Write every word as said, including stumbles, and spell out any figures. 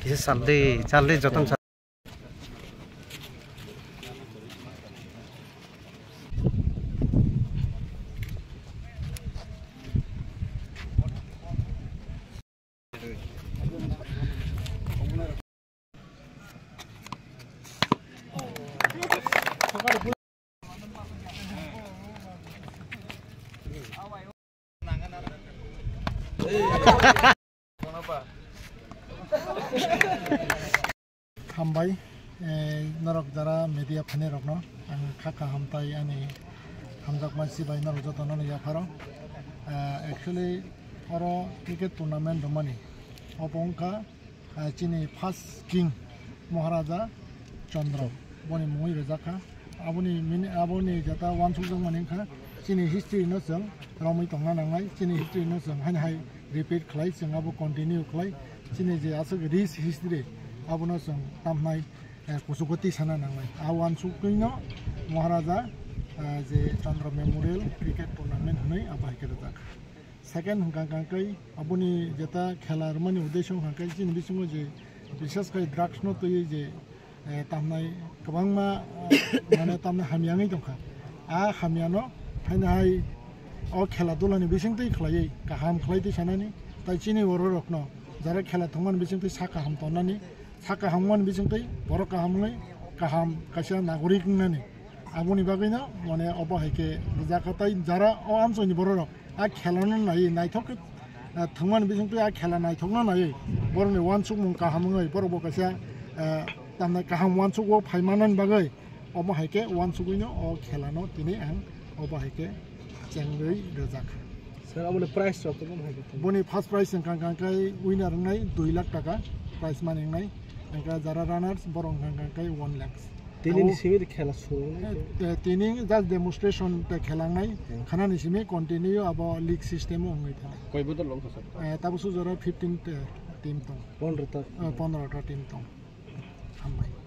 Kisa saldi, saldi joton sal. Hambai, eh, norok jara media phainairokno ang kha kaham tai ani hamjakma chibai norok jotono no yapharo. Eh, actually, oro cricket tournament rwmani obo wngkha, eh, chini first king Maharaja Chandra, boni mungwi rwjak kha. Aboni mini, aboni jeta uansukjakmani wngkha chini history no chwng romwi tongna nangnai, chini history no chwng haino hai repeat khlai, chwng abo continue khlai, chini je aswk rich history abono chwng tamnai, eh, kuchugo tisana nangnai. A uansukgwino Maharaja, eh, je Chandra Memorial Cricket Tournament hwnwi abo hai khe rwjak. Second hwnkha hwnkha khe aboni jeta khela rwmani uddesho hwnkha khe chini bisingo je bishes khai drugs no twiwi je, eh, tamnai kwbangma, eh, mane tamnai hamya wngwi tongkha. A hamyano haino hai o khela dulani bisingtwi khlaiwi kaham khlai twi sanani, tai chini bororokno jara khela thwngmani bisingtwi sa kaham tongnani, sa kaham wngmani bisingtwi borok kaham wngwi kaham kaisa nagorik wngnani. Aboni bagwino mane obo hai khe rwjak kha, tai jara o amchoini bororok a khelano naiwi naithok khe, eh, thwngmani bisingtwi a khela naithokno naiwi borokni uansukmung kaham wngwi borokbo kaisa, eh, tamnai kaham uansukgo phai manani bagwi omo hai khe uansugwino o khelano tini ang obo hai khe chengwi rwjak. Sir, aboni price rok tongma hai khe? Boni first prize wngkha, wngkha khe winner wngnai dui lakh taka prize money wngnai, wngkha jara runners borok wngkha, wngkha khe one lakh. Tini ni simi khela suru. Eh, eh, tini just demonstration te khela wngnai. Hmm. Khanani simi continue abo league system o wngwi thangkha. Koi bodol long sir? Eh, tabuk sujaro fifteen te team tong. Pondro ta. Eh, pondro ta team tong. Hambai.